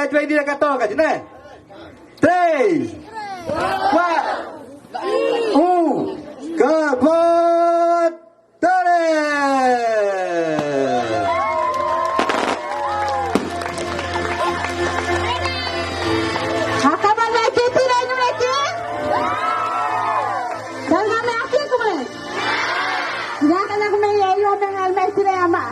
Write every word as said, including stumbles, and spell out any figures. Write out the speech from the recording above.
Ito ay di nakatolong kasi, ne? Tres, dua, un, kapot, tres. Haka ba meki tira inu meki? Dal kami aki kumai. Ya kana kumai ya iyo mengal meki tira ama.